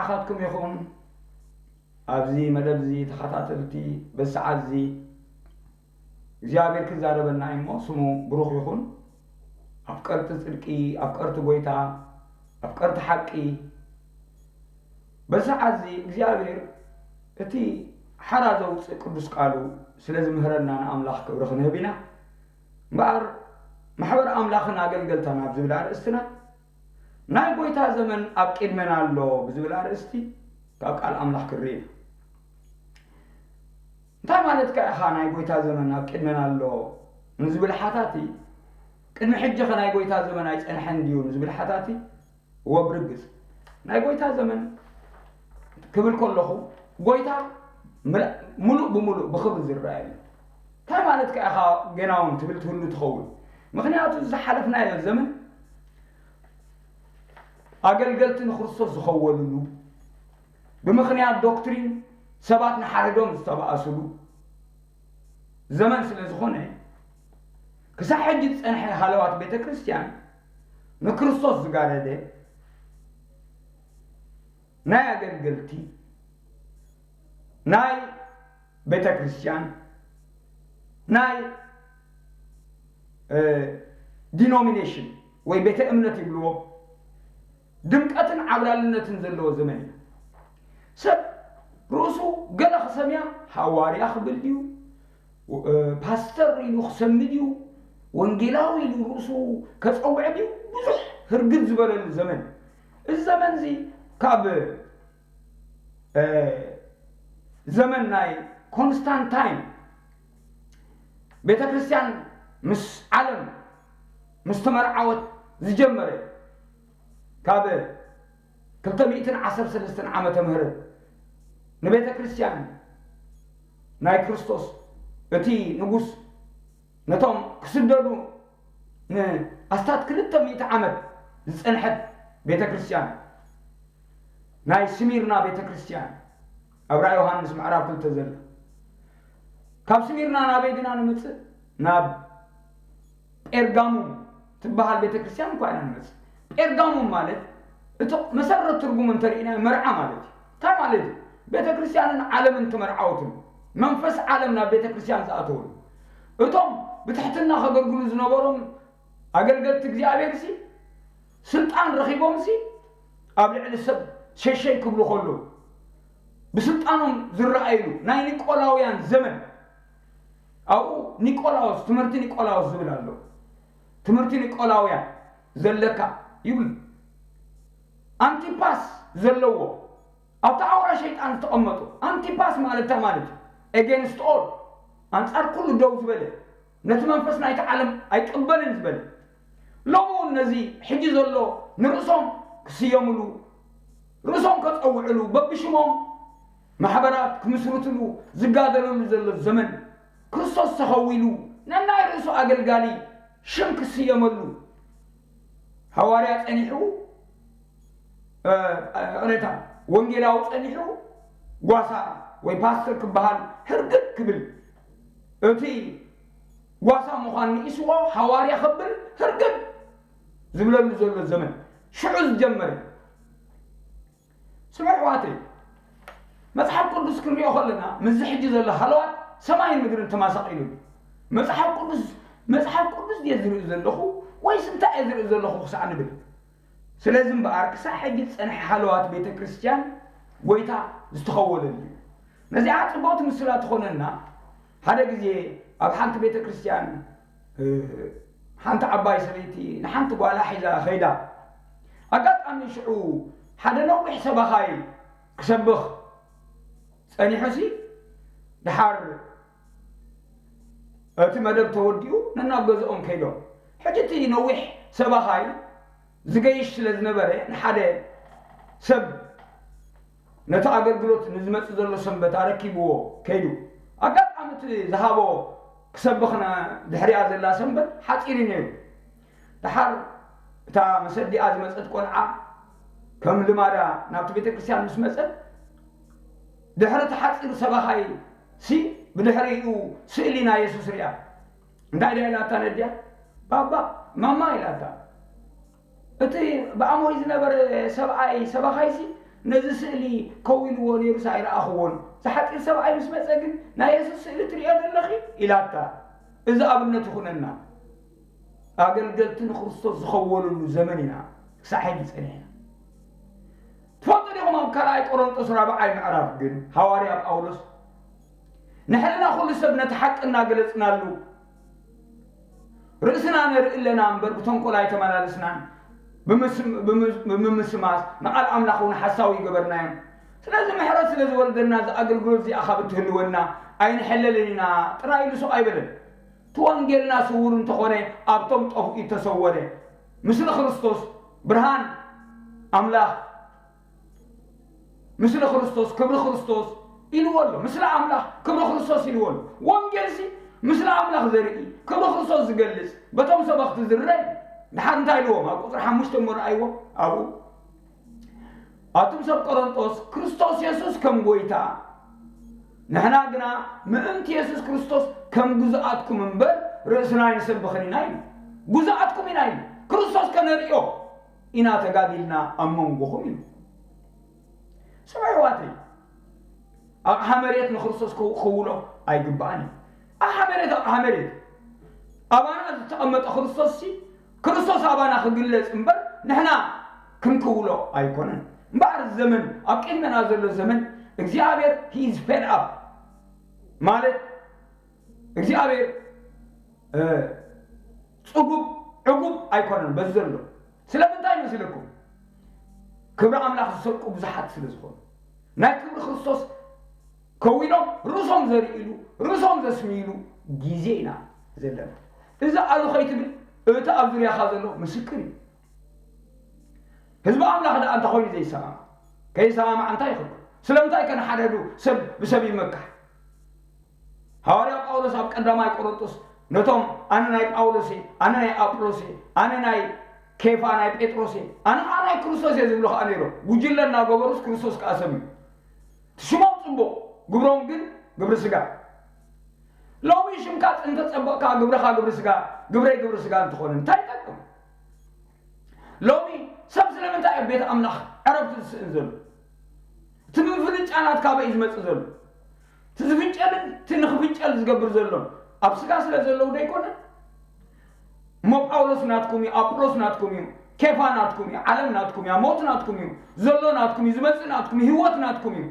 ናኻትኩም ይኹን። ኣብዚ መደብ እዚ ተኸታተልቲ፣ በዚ ሰዓት እዚ እግዚኣብሔር ክዛረበና እዩ እሞ ስሙ ብሩኽ ይኹን። ኣፍቀርቲ ጽድቂ፣ ኣፍቀርቲ ጎይታ፣ ኣፍቀርቲ ሓቂ፣ በዚ ሰዓት እዚ እግዚኣብሔር እቲ ሓራ ዘውፅእ ቅዱስ ቃሉ ስለ ዝምህረና ንኣምላኽ ክብሪ ክንህብ ኢና። እምበኣር ማሕበር ኣምላኽን ኣገልገልታን ኣብ ዝብል ኣርእስትና ናይ ጎይታ ዘመን ኣብ ቅድመና ኣሎ ብዝብል ኣርእስቲ ካብ ቃል ኣምላኽ ክንርኢ ኢና። እንታይ ማለትካ ኢኻ ናይ ጎይታ ዘመን ኣብ ቅድመና ኣሎ ንዝብል ሓታቲ፣ ቅድሚ ሕጂ ኸ ናይ ጎይታ ዘመን ኣይጸንሐን ድዩ ንዝብል ሓታቲ፣ እወ ብርግጽ ናይ ጎይታ ዘመን ክብል ከለኹ ጎይታ ምል- ምሉእ ብምሉእ ብኽብሪ ዝረኣየሉ። እንታይ ማለትካ ኢኻ ገና እውን ትብል ትህሉ ትኸውን። ምኽንያቱ ዝሓለፍናዮ ዘመን ኣገልገልቲ ንክርስቶስ ዝኸወልሉ፣ ብምኽንያት ዶክትሪን ሰባት ንሓድሕዶም ዝተባእስሉ ዘመን ስለ ዝኾነ፣ ክሳብ ሕጂ ዝጸንሐ ሃለዋት ቤተ ክርስቲያን ንክርስቶስ ዝጋረደ ናይ ኣገልገልቲ፣ ናይ ቤተ ክርስቲያን፣ ናይ ዲኖሚኔሽን ወይ ቤተ እምነት ይብልዎ፣ ድምቀትን ዓብላልነትን ዘለዎ ዘመን እዩ። ሰብ ርእሱ ገለ ክሰምያ፣ ሃዋርያ ክብል ድዩ፣ ፓስተር ኢሉ ክሰሚ ድዩ፣ ወንጌላዊ ኢሉ ርእሱ ከጸውዕ ድዩ፣ ብዙሕ ህርግድ ዝበለሉ ዘመን። እዚ ዘመን እዚ ካብ ዘመን ናይ ኮንስታንታይን፣ ቤተ ክርስቲያን ምስ ዓለም ምስ ተመርዓወት ዝጀመረ፣ ካብ ክልተ ሚእትን ዓሰርተ ሰለስተን ዓመተ ምህረት ንቤተ ክርስቲያን ናይ ክርስቶስ እቲ ንጉስ ነቶም ክስደዱ ንኣስታት ክልተ ሚእቲ ዓመት ዝጸንሐት ቤተ ክርስቲያን፣ ናይ ስሚርና ቤተ ክርስቲያን፣ ኣብ ራእይ ዮሃንስ ምዕራፍ ክልተ ዘሎ፣ ካብ ስሚርና ናበይ ድና ንምጽእ? ናብ ጴርጋሙን ትበሃል ቤተ ክርስቲያን እኳ ኢና ንመጽእ። ጴርጋሙን ማለት እቲ መሰረት ትርጉሙ እንተርኢና መርዓ ማለት እዩ። እንታይ ማለት እዩ? ቤተ ክርስቲያንን ዓለምን ተመርዓወትሉ፣ መንፈስ ዓለም ናብ ቤተ ክርስቲያን ዝኣተወሉ፣ እቶም ብትሕትና ከገልግሉ ዝነበሮም ኣገልገልቲ እግዚኣብሔር ሲ ስልጣን ረኺቦም ሲ ኣብ ልዕሊ ሰብ ሸሸይ ክብሉ ከለዉ ብስልጣኖም ዝረኣይሉ ናይ ኒቆላውያን ዘመን። ኣብኡ ኒቆላዎስ፣ ትምህርቲ ኒቆላዎስ ዝብል ኣሎ። ትምህርቲ ኒቆላውያን ዘለካ ይብል። ኣንቲፓስ ዘለዎ ኣብቲ ኣውራ ሸይጣን ዝተቐመጡ። ኣንቲፓስ ማለት እንታይ ማለት እዩ? ኤጌንስት ኦል፣ ኣንጻር ኩሉ ደው ዝበለ፣ ነቲ መንፈስ ናይቲ ዓለም ኣይቅበልን ዝበለ። ሎሚ እውን ነዚ ሕጂ ዘሎ ንርእሶም ክስየምሉ፣ ርእሶም ከጸውዕሉ፣ በብሽሞም ማሕበራት ክምስርትሉ ዝጋደለሉ ዘሎ ዘመን፣ ክርስቶስ ተኸዊሉ ነናይ ርእሱ ኣገልጋሊ ሽም ክስየመሉ፣ ሃዋርያ ጸኒሑ፣ እ፣ ይቕሬታ፣ ወንጌላዊ ጸኒሑ ጓሳ ወይ ፓስተር ክበሃል ህርግድ ክብል፣ እቲ ጓሳ ምዃን ንኢስዎ ሃዋርያ ክብል ህርግድ ዝብለሉ ዘሎ ዘመን ሽዑ ዝጀመረ። ስምዑ ኣሕዋተይ፣ መጽሓፍ ቅዱስ ክንሪኦ ከለና ምስዚ ሕጂ ዘሎ ሃለዋት ሰማይን ምድርን ተማሳቒሉ እዩ። መጽሓፍ ቅዱስ፣ መጽሓፍ ቅዱስ ድየ ዝርኢ ዘለኹ ወይስ እንታይ እየ ዝርኢ ዘለኹ ክሳዕ ንብል? ስለዚ እምበኣር ክሳዕ ሕጂ ዝጸንሐ ሃለዋት ቤተ ክርስቲያን ጎይታ ዝተኸወለሉ እዩ። ነዚኣ ጽብቕቲ ምስላ ትኾነና። ሓደ ግዜ ኣብ ሓንቲ ቤተ ክርስቲያን፣ እ፣ ሓንቲ ዓባይ ሰበይቲ ንሓንቲ ጓላ ሒዛ ኸይዳ። ኣጋጣሚ ሽዑ ሓደ ነዊሕ ሰባኻይ ክሰብኽ ጸኒሑሲ፣ ደሓር እቲ መደብ ተወዲኡ ነናብ ገዝኦም ከይዶም። ሕጂ እቲ ነዊሕ ሰባኻይ ዝገይሽ ስለ ዝነበረ፣ ንሓደ ሰብ ነቲ ኣገልግሎት ንዝመጽእ ዘሎ ሰንበት ኣረኪብዎ ከይዱ። ኣጋጣሚ እቲ ዝሃቦ ክሰብኽ ነ-፣ ድሕሪኣ ዘላ ሰንበት ሓጺር እዩ ነይሩ። ደሓር እታ መሰዲኣ ዝመጸት ቆልዓ ከም ልማዳ ናብቲ ቤተ ክርስቲያን ምስ መጸት፣ ድሕሪ እቲ ሓጺር ሰባኻይ ሲ ብድሕሪኡ ስእሊ ናይ የሱስ ሪኣ። እንታይ ድያ ኢላታ ነዲኣ? "ባባ፣ ማማ" ኢላታ። "እቲ ብኣሞይ ዝነበረ ሰብኣይ፣ ሰባኻይሲ ነዚ ስእሊ ከው ኢልዎ ነይሩስ ኣይረኣኽዎን። እዚ ሓጺር ሰብኣይ ምስ መጸ ግን፣ "ናይ የሱስ ስእሊ ትርእዮ ዘለኺ?" ኢላታ። እዚ ኣብነት ይኹነና። ኣገልገልቲ ንክርስቶስ ዝኸወሉሉ ዘመን ኢና ክሳዕ ሕጂ ጸኒሕና። ትፈልጡ ዲኹም፣ ኣብ ካልኣይ ቆሮንጦስ ራብዓይ ምዕራፍ ግን ሃዋርያ ጳውሎስ፣ "ንሕና ኩሉ ሰብ ነቲ ሓቂ እናገለጽናሉ፣ ርእስና ነርኢ ኣለና እምበር፣ ብተንኮል ኣይተመላለስናን፣ ብምስ-፣ ብምስ-፣ ብምምስማስ ንቓል ኣምላኽ እውን ሓሳዊ ይገበርናዮም። ስለዚ ምሕረት ስለ ዝወረደና፣ እዚ ኣገልግሎት እዚኣ ካብ እትህልወና ኣይንሕለልን ኢና" ጥራይ ኢሉ ስቕ ኣይበለን። እቲ ወንጌልና ስዉር እንተኾነ፣ ኣብቶም ጠፍኡ እተሰወረ፣ ምስሊ ክርስቶስ፣ ብርሃን ኣምላኽ፣ "ምስለ ክርስቶስ፣ ክብሪ ክርስቶስ" ኢልዎ ኣሎ። "ምስለ ኣምላኽ፣ ክብሪ ክርስቶስ" ኢልዎ ኣሎ። ወንጌልሲ ምስለ ኣምላኽ ዘርኢ፣ ክብሪ ክርስቶስ ዝገልጽ፣ በቶም ሰበኽቲ ዝረይ። ድሓር እንታይ ኢልዎም? ኣብ ቁጽሪ ሓሙሽተ እሞ ረኣይዎ። ኣብኡ፣ "ኣቱም ሰብ ቆሮንጦስ፣ ክርስቶስ የሱስ ከም ጐይታ፣ ንሕና ግና ምእንቲ የሱስ ክርስቶስ ከም ግዙኣትኩም እምበር፣ ርእስና ኣይንሰብኽን ኢና" ኢሉ። "ግዙኣትኩም ኢና" ኢሉ። "ክርስቶስ ከነርእዮ ኢና ተጋዲልና ኣብ መንጎኹም" ኢሉ። ስምዑ ኣሕዋተይ፣ ኣቕሓ መሬት ንክርስቶስ ክው-፣ ክውሎ ኣይግባእን እዩ። ኣቕሓ መሬት፣ ኣቕሓ መሬት። ኣባና ዝተቐመጠ ክርስቶስ ሲ፣ ክርስቶስ ኣባና ክግለጽ እምበር፣ ንሕና ክንክውሎ ኣይኮነን። እምበኣር ዘመን፣ ኣብ ቅድመና ዘሎ ዘመን፣ እግዚኣብሔር፣ he is fed up። ማለት፣ እግዚኣብሔር፣ እ፣ ጽጉብ፣ ዕጉብ ኣይኮነን በዚ ዘሎ። ስለምንታይ መሲለኩም? ክብሪ ኣምላኽ ዝሰርቁ ብዙሓት ስለ ዝኾኑ። ናይ ክብሪ ክርስቶስ ከዊኖም ርእሶም ዘርእሉ፣ ርእሶም ዘስምይሉ ግዜ ኢና ዘለና። እዚ ኣሉ ከይትብል፣ እቲ ኣብ ዙርያኻ ዘሎ ምስክር እዩ። ህዝቢ ኣምላኽ ደኣ እንተኾይኑ ዘይሰማማዕ፣ ከይሰማማዕ እንታይ ይኽእል? ስለምንታይ ከ ንሓደዱ ሰብ ብሰብ ይመካሕ? ሃዋርያ ጳውሎስ ኣብ ቀዳማይ ቆሮንቶስ ነቶም ኣነ ናይ ጳውሎስ እየ፣ ኣነ ናይ ኣጵሎስ እየ፣ ኣነ ናይ ኬፋ ናይ ጴጥሮስ እየ፣ ኣነ ኸዓ ናይ ክርስቶስ እየ ዝብሉ ኸዓ ነይሮም። ጉጅለ እናገበሩስ ክርስቶስ ከኣ ሰብ እዩ። ሽሞም ጽቡቕ፣ ግብሮም ግን ግብሪ ስጋ። ሎሚ ሽምካ እንተጸበቕካ ግብርኻ ግብሪ ስጋ፣ ግብረይ ግብሪ ስጋ እንተኾነ እንታይ ይጠቅም? ሎሚ ሰብ ስለምንታይ ኣብ ቤት ኣምላኽ ዕረፍቲ ዝስእን ዘሎ? እቲ ምፍንጫላት ካበይ እዩ ዝመጽእ ዘሎ? እቲ ዝፍንጨልን እቲ ንኽፍንጨል ዝገብር ዘሎን ኣብ ስጋ ስለ ዘለዉ ዶ ኣይኮነን? እሞ ጳውሎስ ናትኩም እዩ፣ ኣጵሎስ ናትኩም እዩ፣ ኬፋ ናትኩም እዩ፣ ዓለም ናትኩም እያ፣ ሞት ናትኩም እዩ፣ ዘሎ ናትኩም እዩ፣ ዝመጽእ ናትኩም እዩ፣ ህይወት ናትኩም እዩ።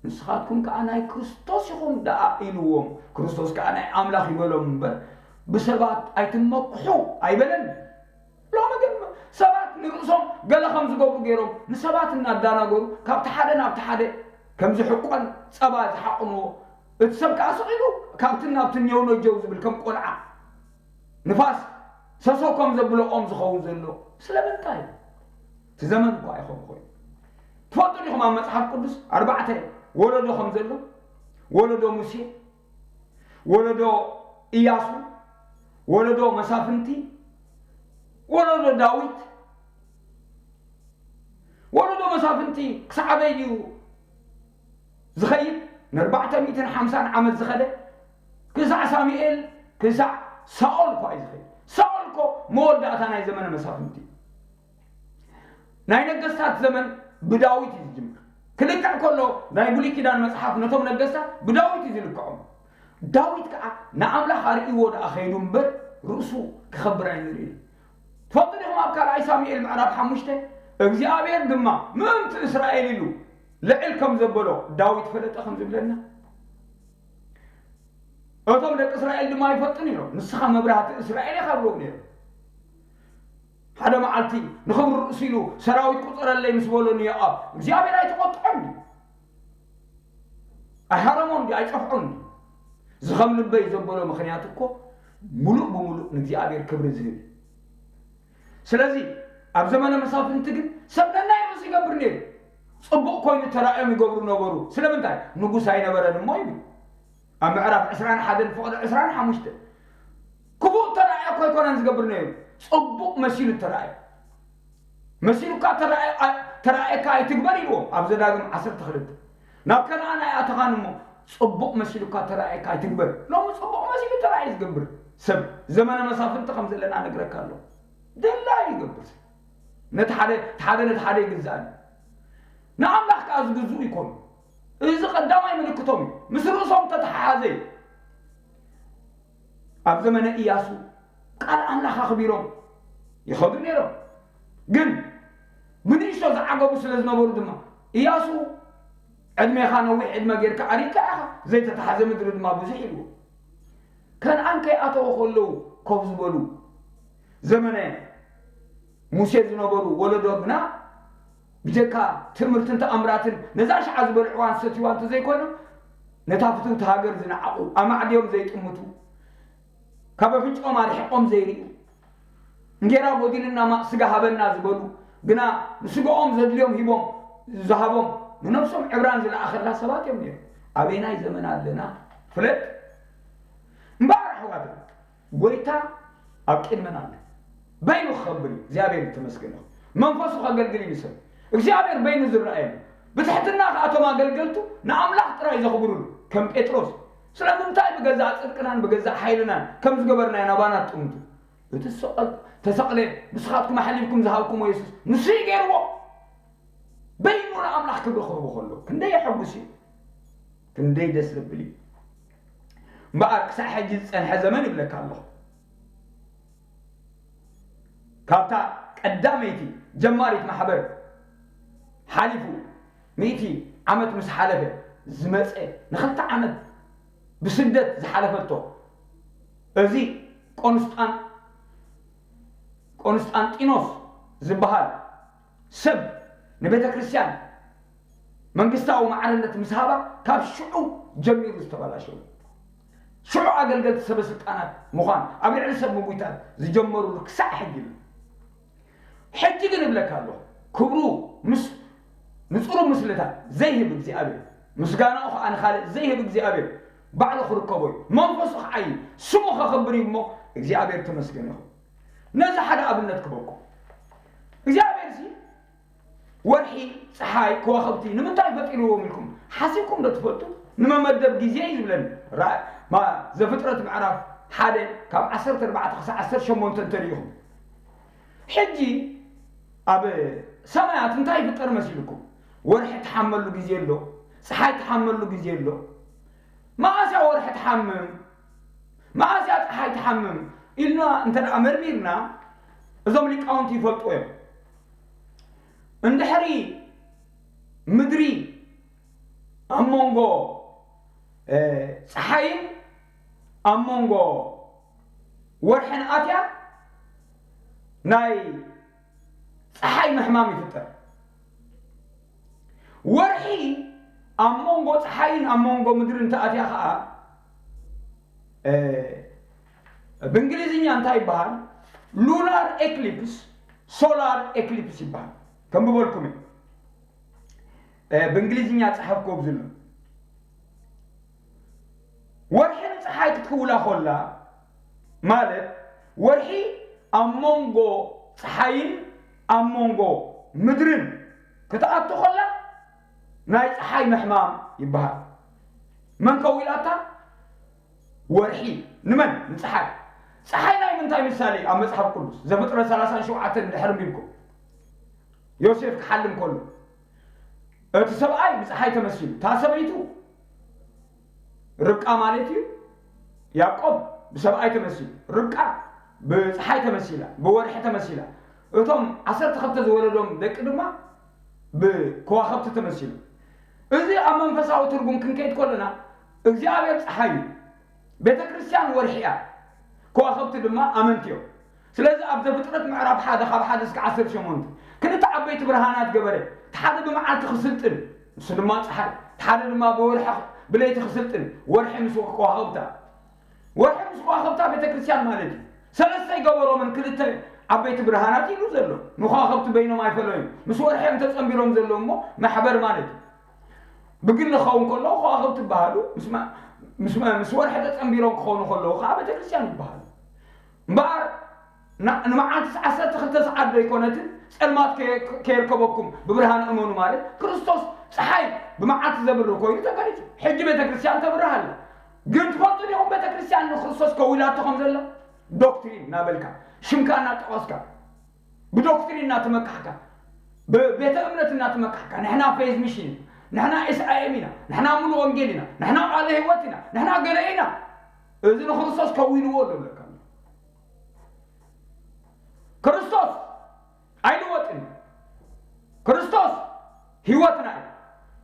ንስኻትኩም ከኣ ናይ ክርስቶስ ኢኹም ደኣ ኢልዎም። ክርስቶስ ከኣ ናይ ኣምላኽ ይበሎም እምበር፣ ብሰባት ኣይትመክሑ ኣይበለን። ሎሚ ግን ሰባት ንርእሶም ገለ ከም ዝገብሩ ገይሮም ንሰባት እናዳናገሩ ካብቲ ሓደ ናብቲ ሓደ ከም ዝሕቆን ጸባ ዝሓቕንዎ፣ እቲ ሰብ ከኣ ስቕ ኢሉ ካብትን ናብትን ኘው ነጀው ዝብል ከም ቆልዓ ንፋስ ሰሰው ከም ዘብሎ ኦም ዝኸውን ዘሎ ስለምንታይ? እቲ ዘመን እኳ ኣይኸውን ኮይኑ። ትፈልጡ ዲኹም ኣብ መጽሓፍ ቅዱስ ኣርባዕተ ወለዶ ከም ዘሎ? ወለዶ ሙሴ፣ ወለዶ ኢያሱ፣ ወለዶ መሳፍንቲ፣ ወለዶ ዳዊት። ወለዶ መሳፍንቲ ክሳዕ ኣበይ ድዩ ዝኸይድ? ንኣርባዕተ ሚእትን ሓምሳን ዓመት ዝኸደ፣ ክሳዕ ሳሙኤል፣ ክሳዕ ሳኦል እኳ እዩ ዝኸይድ። ሳኦል እኮ መወዳእታ ናይ ዘመነ መሳፍንቲ እዩ። ናይ ነገስታት ዘመን ብዳዊት እዩ ዝጅምር። ክልክዕ ከሎ ናይ ብሉይ ኪዳን መጽሓፍ ነቶም ነገስታት ብዳዊት እዩ ዝልክዖም። ዳዊት ከዓ ንኣምላኽ ኣርእይዎ ደኣ ኸይዱ እምበር ርእሱ ክኸብር ኣይንርእይ። ትፈልጡ ዲኹም ኣብ ካልኣይ ሳሙኤል ምዕራፍ ሓሙሽተ፣ "እግዚኣብሔር ድማ ምእንቲ እስራኤል ኢሉ ልዕል ከም ዘበሎ ዳዊት ፈለጠ" ከም ዝብለና፣ እቶም ደቂ እስራኤል ድማ ይፈልጡ ነይሮም። "ንስኻ መብራህቲ እስራኤል ኢኻ" ብሎም ነይሮም። ሓደ መዓልቲ ንኽብሪ ርእሱ ኢሉ ሰራዊት ቁጸረለይ ምስ በሎ ንዮኣብ እግዚኣብሔር ኣይተቖጥዖን ድዩ? ኣይሃረሞን ድዩ? ኣይጸፍዖን ድዩ? እዚ ከም ልበይ ዘበሎ ምኽንያት እኮ ሙሉእ ብሙሉእ ንእግዚኣብሔር ክብሪ ዝህብ እዩ። ስለዚ ኣብ ዘመነ መሳፍንቲ ግን ሰብ ነናይ ርእሱ ይገብር ነይሩ። ጽቡቕ ኮይኑ ተራእዮም ይገብሩ ነበሩ። ስለምንታይ? ንጉስ ኣይነበረን እሞ ይብል። ኣብ ምዕራፍ ዕስራን ሓደን ፍቕዲ ዕስራን ሓሙሽተን። ክፉእ ተራእዮ እኮ ኣይኮነን ዝገብር ነይሩ። ጽቡቕ መሲሉ ተራእዮ። መሲሉካ ተራእየ-፣ ኣ-፣ ተራእየካ ኣይትግበር ኢልዎ ኣብ ዘዳግም ዓሰርተ ክልተ። ናብ ከነኣን ኣይኣተኻን እሞ ጽቡቕ መሲሉካ ተራእየካ ኣይትግበር። ሎሚ ጽቡቕ መሲሉ ተራእየ ዝገብር ሰብ ዘመነ መሳፍንቲ ከም ዘለና ነግረካ ኣለኹ። ደላይ ይገብር። ነቲ ሓደ፣ እቲ ሓደ ነቲ ሓደ ይግዛእን። ንኣምላኽ ከኣ ዝግዝኡ ይኮኑ። እዚ ቀዳማይ ምልክቶም እዩ። ምስ ርእሶም ተተሓሓዘ እዩ። ኣብ ዘመነ ኢያሱ ቃል ኣምላኽ ኣኽቢሮም ይኸዱ ነይሮም። ግን ብንእሽቶ ዝዓገቡ ስለ ዝነበሩ ድማ፣ ኢያሱ ዕድሜኻ ነዊሕ ዕድመ ጌርካ ኣሪግካ ኢኻ፣ ዘይተታሕዘ ምድሪ ድማ ብዙሕ ኢልዎ። ከነኣን ከይኣተዉ ከለዉ ኮፍ ዝበሉ ዘመነ ሙሴ ዝነበሩ ወለዶ ግና ብጀካ ትምህርትን ተኣምራትን ነዛ ሸዓ ዝበልዕዋን ዝሰትይዋ እንተዘይኮይኖም፣ ነታ ፍትውቲ ሃገር ዝነዓቑ፣ ኣማዕድዮም ዘይጥምቱ፣ ካብ ኣፍንጭኦም ኣርሒቖም ዘይርእዩ፣ እንጌራ ጎዲልና ማ-፣ ስጋ ሃበና ዝበሉ፣ ግና ንስጋኦም ዘድልዮም ሂቦም ዝሃቦም፣ ንነብሶም ዕብራን ዝለኣኸላ ሰባት እዮም ነይሮም። ኣበየናይ ዘመን ኣለና? ፍለጥ እምበኣር ኣሕዋት፣ ጎይታ ኣብ ቅድመና ኣሎ። በይኑ ክኸብር እዩ። እግዚኣብሔር ዝተመስገነ ይኹን። መንፈሱ ከገልግል እዩ ንሰብ። እግዚኣብሔር በይኑ ዝረኣየሉ። ብትሕትና ከኣ እቶም ኣገልገልቱ ንኣምላኽ ጥራይ ዘኽብሩሉ። ከም ጴጥሮስ፣ ስለምንታይ ብገዛእ ጽድቅናን ብገዛእ ሓይልናን ከም ዝገበርናዮ ናባና ትጥምቱ? እቲ ዝሰቐል-፣ ተሰቕለ፣ ንስኻትኩም ኣሕሊፍኩም ዝሃብኩሞ የሱስ፣ ንሱ እዩ ገይርዎ። በይኑ ንኣምላኽ ክብሪ ክህቡ ከለዉ ክንደይ የሐጉስ እዩ። ክንደይ ደስ ዘብል እዩ። እምበኣር ክሳዕ ሕጂ ዝጸንሐ ዘመን እብለካ ኣለኹ። ካብታ ቀዳመይቲ ጀማሪት ማሕበር ሓሊፉ ሚእቲ ዓመት ምስ ሓለፈ ዝመጸ፣ ንኽልተ ዓመት ብስደት ዝሓለፈቶ፣ እዚ ቆንስጣን-፣ ቆንስጣንጢኖስ ዝበሃል ሰብ ንቤተ ክርስቲያን መንግስታዊ ማዕርነት ምስ ሃባ፣ ካብ ሽዑ ጀሚሩ ዝተበላሸው፣ ሽዑ ኣገልገልቲ ሰበ ስልጣናት ምዃን፣ ኣብ ልዕሊ ሰብ ምጉይታት ዝጀመሩሉ ክሳዕ ሕጂ ኣሎ። ሕጂ ግን እብለካ ኣለኹ፣ ክብሩ ምስ ንጽሩ ምስልታት ዘይህብ እግዚኣብሔር፣ ምስጋናኡ ኸዓ ንኻልእ ዘይህብ እግዚኣብሔር ባዕሉ ክርከቦ እዩ። መንፈሱ ክዓይ፣ ስሙ ከኽብር እዩ እሞ፣ እግዚኣብሔር ተመስገን ይኹን። ነዚ ሓደ ኣብነት ክበኩም። እግዚኣብሔር ሲ ወርሒ፣ ፀሓይ፣ ከዋኽብቲ ንምንታይ ፈጢርዎም ኢልኩም ሓሲብኩም ዶ ትፈልጡ? ንመመደብ ግዜ እዩ ዝብለኒ። ራ-፣ ማ-፣ ዘፍጥረት ምዕራፍ ሓደ ካብ ዓሰርተ ኣርባዕተ ክሳብ ዓሰርተ ሸሞንተ እንተሪኢኹም። ሕጂ ኣብ ሰማያት እንታይ ይፍጠር መሲልኩም? ወርሒ ትሓመሉ ግዜ ኣሎ፣ ፀሓይ ትሓመሉ ግዜ ኣሎ። መዓስ እያ ወርሒ ትሓምም? መዓስ እያ ፀሓይ ትሓምም? ኢልና እንተ ደኣ መርሚርና፣ እዞም ሊቃውንቲ ይፈልጡ እዮም። እንድሕሪ ምድሪ ኣብ መንጎ፣ እ፣ ፀሓይን ኣብ መንጎ ወርሕን ኣትያ፣ ናይ ፀሓይ ምሕማም ይፍጠር። ወርሒ ኣብ መንጎ ፀሓይን ኣብ መንጎ ምድርን እንተኣትያ ኸዓ፣ እ፣ ብእንግሊዝኛ እንታይ ይበሃል? ሉናር ኤክሊፕስ፣ ሶላር ኤክሊፕስ ይበሃል። ከንብበልኩም እየ። እ፣ ብእንግሊዝኛ ጸሓፍኩዎ ኣብዚ ኣሎ። ወርሒ ንጸሓይ ክትክውላ ኮላ፣ ማለት ወርሒ ኣብ መንጎ ጸሓይን ኣብ መንጎ ምድርን ክትኣቱ ኮላ፣ ናይ ጸሓይ ምሕማም ይበሃል። መን ከዊላታ? ወርሒ። ንመን? ንጸሓይ። ጸሓይ ናይ ምንታይ ምሳሌ? ኣብ መጽሓፍ ቅዱስ ዘፍጥረት ሰላሳን ሸውዓተን እንድሕር ኣንቢብኩም፣ ዮሴፍ ክሓልም ከሎ፣ እቲ ሰብኣይ ብጸሓይ ተመሲሉ፣ እታ ሰበይቱ ርብቃ ማለት እዩ፣ ያዕቆብ ብሰብኣይ ተመሲሉ፣ ርብቃ ብጸሓይ ተመሲላ፣ ብወርሒ ተመሲላ፣ እቶም ዓሰርተ ክልተ ዝወለዶም ደቂ ድማ ብከዋኽብቲ ተመሲሉ። እዚ ኣብ መንፈሳዊ ትርጉም ክንከይድ ከለና፣ እግዚኣብሔር ጸሓይ እዩ፣ ቤተ ክርስቲያን ወርሒ እያ፣ ከዋኽብቲ ድማ ኣመንቲ እዮም። ስለዚ ኣብ ዘፍጥረት ምዕራፍ ሓደ ካብ ሓደ እስከ ዓሰርተ ሸሞንተ ክልተ ዓበይቲ ብርሃናት ገበረ። እቲ ሓደ ብመዓልቲ ክስልጥን፣ ንሱ ድማ ጸሓይ፣ እቲ ሓደ ድማ ብወርሒ፣ ብለይቲ ክስልጥን፣ ወርሒ ምስ ከዋኽብታ። ወርሒ ምስ ከዋኽብታ ቤተ ክርስቲያን ማለት እዩ። ሰለስተ ይገበሮምን ክልተ ዓበይቲ ብርሃናት ኢሉ ዘሎ። ንከዋኽብቲ በይኖም ኣይፈለዩን። ምስ ወርሒ እዮም ተጸንቢሮም ዘለዉ እሞ ማሕበር ማለት እዩ። ብግሊ ክኸውን ከለዉ ከዋኽብቲ ይበሃሉ፣ ምስ ማ-፣ ምስ ማ-፣ ምስ ወርሒ ተጸንቢሮም ክኾኑ ከለዉ ከዓ ቤተ ክርስቲያን ይበሃሉ። እምበኣር ና-፣ ንመዓልቲ ዓሰርተ ክልተ ሰዓት ዶ ኣይኮነትን? ጸልማት ከየ-፣ ከየርከበኩም ብብርሃን እመኑ ማለት፣ ክርስቶስ ጸሓይ ብመዓልቲ ዘብርህ ኮይኑ ተገሊጹ። ሕጂ ቤተ ክርስቲያን ተብርህ ኣላ። ግን ትፈልጡ ዲኹም ቤተ ክርስቲያን ንክርስቶስ ከዊላቶ ከም ዘላ? ዶክትሪን እናበልካ፣ ሽምካ እናጠቐስካ፣ ብዶክትሪን እናተመካሕካ፣ ብቤተ እምነት እናተመካሕካ፣ ንሕና ፌዝ ሚሽን ኢና፣ ንሕና ኤስኣይኤም ኢና፣ ንሕና ሙሉ ወንጌል ኢና፣ ንሕና ቃለ ህይወት ኢና፣ ንሕና ገለ ኢና። እዚ ንክርስቶስ ከዊንዎ ኣሎ ብለካ ኣሎ። ክርስቶስ ኣይልወጥን እዩ። ክርስቶስ ህይወትና እዩ።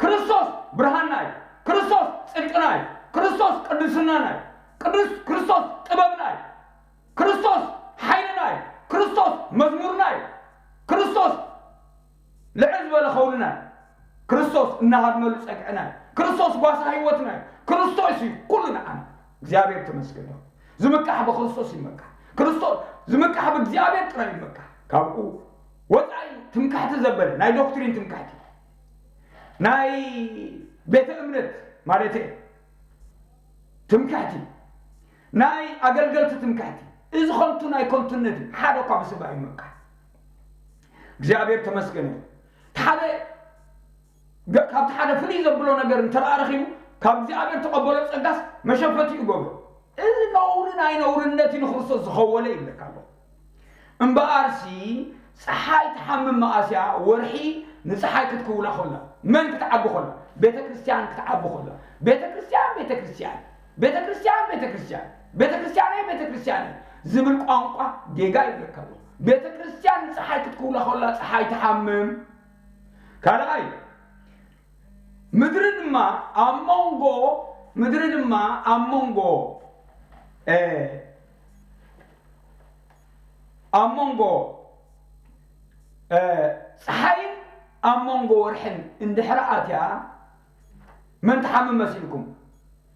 ክርስቶስ ብርሃንና እዩ። ክርስቶስ ጽድቅና እዩ። ክርስቶስ ቅድስናና እዩ። ቅዱስ ክርስቶስ ጥበብና እዩ። ክርስቶስ ሓይልና እዩ። ክርስቶስ መዝሙርና እዩ። ክርስቶስ ልዕል ዝበለ ኸውልና እዩ። ክርስቶስ እናሃድመሉ ጸግዕና እዩ። ክርስቶስ ጓሳ ህይወትና እዩ። ክርስቶስ እዩ ኩሉ ንዓና። እግዚኣብሔር ተመስገን ይኹን። ዝምካሕ ብክርስቶስ ይመካሕ። ክርስቶስ ዝምካሕ ብእግዚኣብሔር ጥራይ ይመካሕ። ካብኡ ወጻኢ ትምክሕቲ ዘበለ ናይ ዶክትሪን ትምክሕቲ፣ ናይ ቤተ እምነት ማለት ትምክሕቲ፣ ናይ ኣገልገልቲ ትምክሕቲ፣ እዚ ኸንቱ ናይ ከንቱነት እዩ። ሓደ እኳ ብስባ ይመካሕ። እግዚኣብሔር ተመስገን እዩ። እቲ ሓደ ገ- ካብቲ ሓደ ፍልይ ዘብሎ ነገር እንተ ደኣ ረኺቡ፣ ካብ እግዚኣብሔር ተቐበሎ ጸጋስ መሸፈቲ ይገብሮ። እዚ ነውሪ ናይ ነውርነት እዩ ንክርስቶስ ዝኸወለ ይብለካ ኣሎ። እምበኣርሲ ጸሓይ ትሓምም መኣስያ፣ ወርሒ ንጸሓይ ክትክውላ ኾላ፣ መን ክትዓቢ ኾላ? ቤተ ክርስቲያን ክትዓቢ ኾላ። ቤተ ክርስቲያን፣ ቤተ ክርስቲያን፣ ቤተ ክርስቲያን፣ ቤተ ክርስቲያን፣ ቤተ ክርስቲያነይ፣ ቤተ ክርስቲያነይ ዝብል ቋንቋ ጌጋ ይብለካ ኣሎ። ቤተ ክርስቲያን ንጸሓይ ክትክውላ ኾላ ጸሓይ ትሓምም። ካልኣይ፣ ምድሪ ድማ ኣብ መንጎ፣ ምድሪ ድማ ኣብ መንጎ፣ እ፣ ኣብ መንጎ፣ እ፣ ጸሓይን ኣብ መንጎ ወርሕን እንድሕር ኣትያ፣ መን ትሓምም መሲልኩም?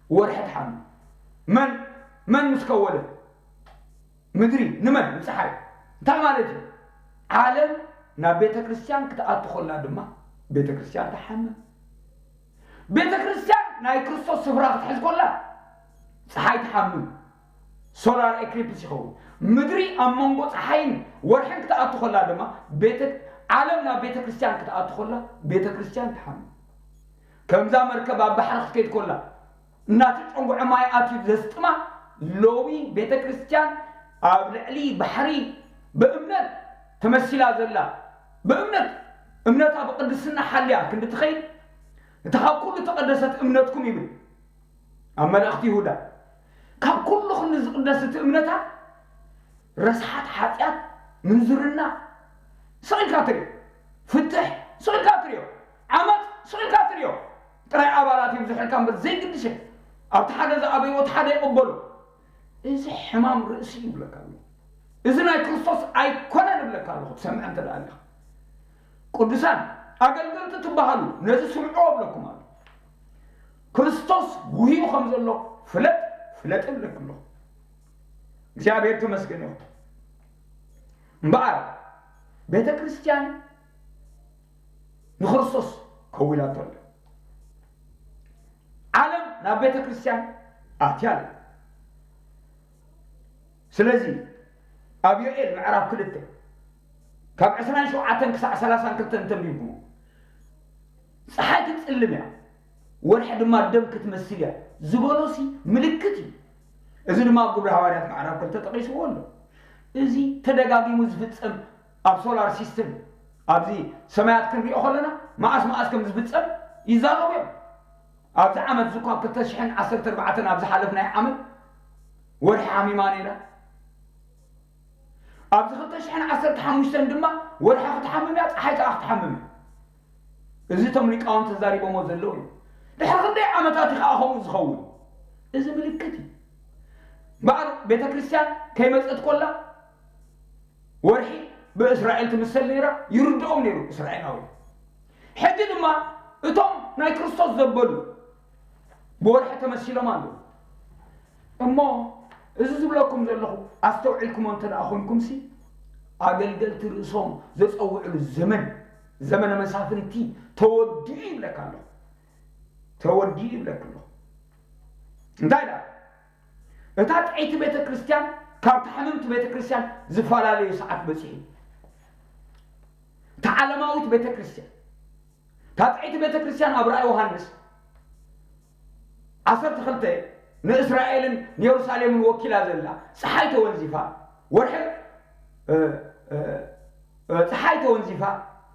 ወርሒ ትሓምም። መን፣ መን ምስ ከወለ? ምድሪ ንመን? ንጸሓይ። እንታይ ማለት እዩ? ዓለም ናብ ቤተ ክርስቲያን ክትኣቱ ኸላ ድማ ቤተ ክርስቲያን ትሓምም። ቤተ ክርስቲያን ናይ ክርስቶስ ስፍራ ክትሕዝ ከላ ጸሓይ ትሓምም። ሶላር ኤክሊፕስ ይኸውን። ምድሪ ኣብ መንጎ ጸሓይን ወርሕን ክትኣቱ ከላ ድማ ቤተ፣ ዓለም ናብ ቤተ ክርስቲያን ክትኣቱ ከላ ቤተ ክርስቲያን ትሓምም። ከምዛ መርከብ ኣብ ባሕሪ ክትከይድ ከላ እናተጨንጉዐ ማይ ኣትዩ ዘስጥማ፣ ሎሚ ቤተ ክርስቲያን ኣብ ልዕሊ ባሕሪ ብእምነት ተመሲላ ዘላ፣ ብእምነት፣ እምነታ ብቅድስና ሓልያ ክንዲ ትኸይድ፣ እታ ካብ ኩሉ ተቐደሰት እምነትኩም ይብል ኣብ መልእኽቲ ይሁዳ። ካብ ኩሉ ክንዲ ዝቕደስ እቲ እምነታ ረስሓት ሓጢኣት፣ ምንዝርና ስቕ ኢልካ ትሪኦ፣ ፍትሕ ስቕ ኢልካ ትሪኦ፣ ዓመፅ ስቕ ኢልካ ትሪኦ። ጥራይ ኣባላት ይብዝሑልካ እምበር ዘይግድሸ። ኣብቲ ሓደ ዝኣበይዎ እቲ ሓደ ይቕበሉ። እዚ ሕማም ርእሲ ይብለካ ኣሎ። እዚ ናይ ክርስቶስ ኣይኮነን እብለካ ኣለኹ፣ ትሰምዐ እንተ ደኣ ኣለኻ። ቅዱሳን ኣገልገልቲ ትበሃሉ ነዚ ስምዕዎ እብለኩም ኣሎ። ክርስቶስ ጉህዩ ከም ዘሎ ፍለጥ፣ ፍለጥ እብለኩም ኣለኹ። እግዚኣብሔር ተመስገን ይኹን። እምበኣር ቤተ ክርስቲያን ንክርስቶስ ከዊላቶ ኣላ። ዓለም ናብ ቤተ ክርስቲያን ኣትያ ኣላ። ስለዚ ኣብ ዮኤል ምዕራፍ ክልተ ካብ ዕስራን ሸውዓተን ክሳዕ ሰላሳን ክልተ እንተንቢብኩሞ፣ ፀሓይ ክትጽልም እያ፣ ወርሒ ድማ ደም ክትመስል እያ ዝበሎሲ ምልክት እዩ። እዚ ድማ ኣብ ግብሪ ሃዋርያት ምዕራፍ ክልተ ጠቒስዎ ኣሎ። እዚ ተደጋጊሙ ዝፍጸም ኣብ ሶላር ሲስተም፣ ኣብዚ ሰማያት ክንሪኦ ከለና መኣስ መኣስ ከም ዝፍጸም ይዛረቡ እዮም። ኣብዚ ዓመት እዚ እኳ ክልተ ሽሕን ዓሰርተ ኣርባዕተን ኣብ ዝሓለፍናይ ዓመት ወርሒ ሓሚማ ነይራ። ኣብዚ ክልተ ሽሕን ዓሰርተ ሓሙሽተን ድማ ወርሒ ክትሓምም እያ፣ ፀሓይ ከዓ ክትሓምም እያ። እዚ እቶም ሊቃውንቲ ተዛሪቦሞ ዘለዉ እዩ። ድሕሪ ክንደይ ዓመታት እዩ ከዓ ከምኡ ዝኸውን? እዚ ምልክት እዩ። እምበኣር ቤተ ክርስቲያን ከይመፀት ኮላ ወርሒ ብእስራኤል ትምሰል ነይራ፣ ይርድኦም ነይሩ እስራኤላዊ። ሕጂ ድማ እቶም ናይ ክርስቶስ ዘበሉ ብወርሒ ተመሲሎም ኣለዉ። እሞ እዚ ዝብለኩም ዘለኹ ኣስተውዒልኩሞ እንተ ደኣ ኾንኩምሲ፣ ኣገልገልቲ ርእሶም ዘጸውዕሉ ዘመን፣ ዘመነ መሳፍንቲ ተወዲኡ ይብለካ ኣለኹ። ተወዲኡ ይብለካ ኣለኹ። እንታይ ደኣ? እታ ጥዕይቲ ቤተ ክርስቲያን ካብታ ሕምምቲ ቤተ ክርስቲያን ዝፈላለዩ ሰዓት በጺሑ። እታ ዓለማዊት ቤተ ክርስቲያን፣ እታ ጥዕይቲ ቤተ ክርስቲያን ኣብ ራእይ ዮሃንስ ዓሰርተ ክልተ ንእስራኤልን ንየሩሳሌምን ወኪላ ዘላ፣ ፀሓይ ተወንዚፋ፣ ወርሒ፣ እ፣ እ፣ እ፣ ፀሓይ ተወንዚፋ፣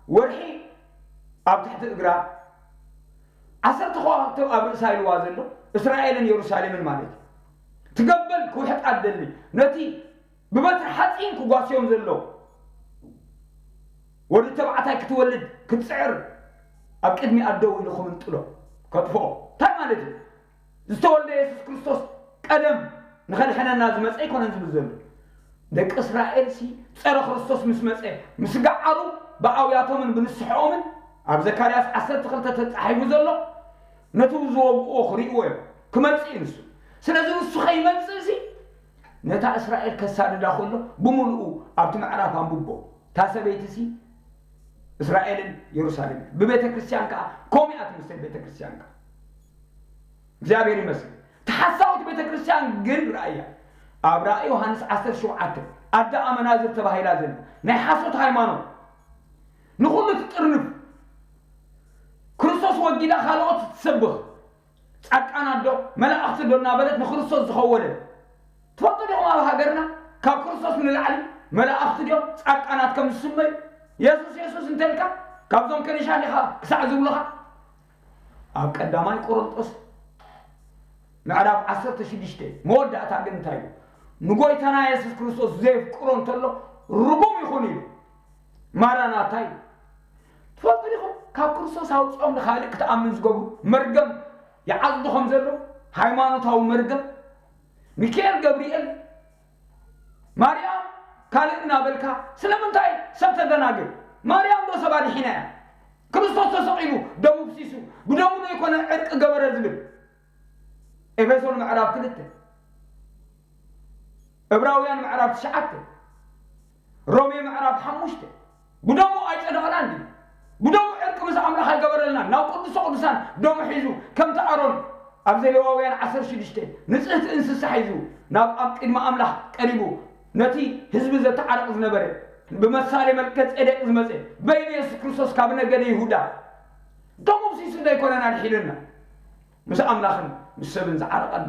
ወርሒ ኣብ ትሕቲ እግራ፣ ዓሰርተ ከዋኽብቲ ኣብ ርእሳ ኢልዋ ዘሎ እስራኤልን የሩሳሌምን ማለት እዩ። ትገበል ክውሕጣ ደሊ፣ ነቲ ብበትሪ ሓፂን ክጓስዮም ዘሎ ወዲ ተባዕታይ ክትወልድ ክትፅዕር ኣብ ቅድሚ ኣደው ኢሉ ክምንጥሎ፣ ከጥፍኦ። እንታይ ማለት እዩ? ዝተወልደ የሱስ ክርስቶስ ቀደም ንኸድሕነና ዝመፀ ኣይኮነን ዝብል ዘሎ። ደቂ እስራኤል ሲ ፀረ ክርስቶስ ምስ መፀ፣ ምስ ገዓሩ፣ ብኣውያቶምን ብንስሐኦምን፣ ኣብ ዘካርያስ ዓሰርተ ክልተ ተፃሒፉ ዘሎ፣ ነቲ ዝወግእዎ ክርእይዎ እዮም። ክመፅእ እዩ ንሱ። ስለዚ ንሱ ከይመፅእ ሲ ነታ እስራኤል ከሳድዳ ከሎ ብምሉኡ ኣብቲ ምዕራፍ ኣንብቦ። እታ ሰበይቲ ሲ እስራኤልን የሩሳሌምን። ብቤተ ክርስቲያን ከዓ ኮሚኣ ትምሰል ቤተ ክርስቲያን ከዓ። እግዚኣብሔር ይመስል። ተሓሳዊት ቤተ ክርስቲያን ግን ርኣያ። ኣብ ራእይ ዮሃንስ ዓሰርተ ሸውዓተ ኣደ ኣመናዝር ተባሂላ ዘላ ናይ ሓሶት ሃይማኖት፣ ንኹሉ ትጥርንፍ፣ ክርስቶስ ወጊዳ ካልኦት ትሰብኽ፣ ጻድቃናት ዶ መላእኽቲ ዶ እናበለት ንክርስቶስ ዝኸወለት። ትፈልጡ ዲኹም ኣብ ሃገርና ካብ ክርስቶስ ንላዕሊ መላእኽቲ ድዮም ጻድቃናት ከም ዝስመዩ? የሱስ የሱስ እንተልካ ካብዞም ከኒሻ ዲኻ ክሳዕ ዝብሉኻ? ኣብ ቀዳማይ ቆሮንጦስ ምዕራፍ ዓሰርተ ሽዱሽተ መወዳእታ ግን እንታይ እዩ? ንጎይታና የሱስ ክርስቶስ ዘየፍቅሮ እንተሎ ርጉም ይኹን እዩ። ማራናታ እዩ። ትፈልጡ ዲኹም ካብ ክርስቶስ ኣውፅኦም ንኻልእ ክትኣምን ዝገብሩ መርገም ይዓፅዱ ከም ዘሎ? ሃይማኖታዊ መርገም። ሚካኤል ገብርኤል ማርያም ካልእ እናበልካ ስለምንታይ ሰብ ተደናግር? ማርያም ዶ ሰብ ኣድሒና እያ? ክርስቶስ ተሰቒሉ ደሙ ፍሲሱ ብደሙ ዶ ይኮነ ዕርቂ ገበረ ዝብል? ኤፌሶን ምዕራፍ ክልተ፣ ዕብራውያን ምዕራፍ ትሽዓተ፣ ሮሜ ምዕራፍ ሓሙሽተ። ብደሙ ኣይጸደቐናን ድዩ? ብደሙ ዕርቂ ምስ ኣምላኽ ኣይገበረልናን? ናብ ቅዱሰ ቅዱሳን ደሙ ሒዙ ከምቲ ኣሮን ኣብ ዘሌዋውያን ዓሰርተ ሽዱሽተ ንጽህቲ እንስሳ ሒዙ ናብ ኣብ ቅድሚ ኣምላኽ ቀሪቡ ነቲ ህዝቢ ዘተዓርቕ ዝነበረ ብመሳሌ መልከ ጼዴቅ ዝመጸ በይኑ የሱስ ክርስቶስ ካብ ነገደ ይሁዳ ደሙ ፍሲሱ ዶ ኣይኮነን ኣድሒኑና? ምስ ኣምላኽን ምስ ሰብን ዝዓረቐና።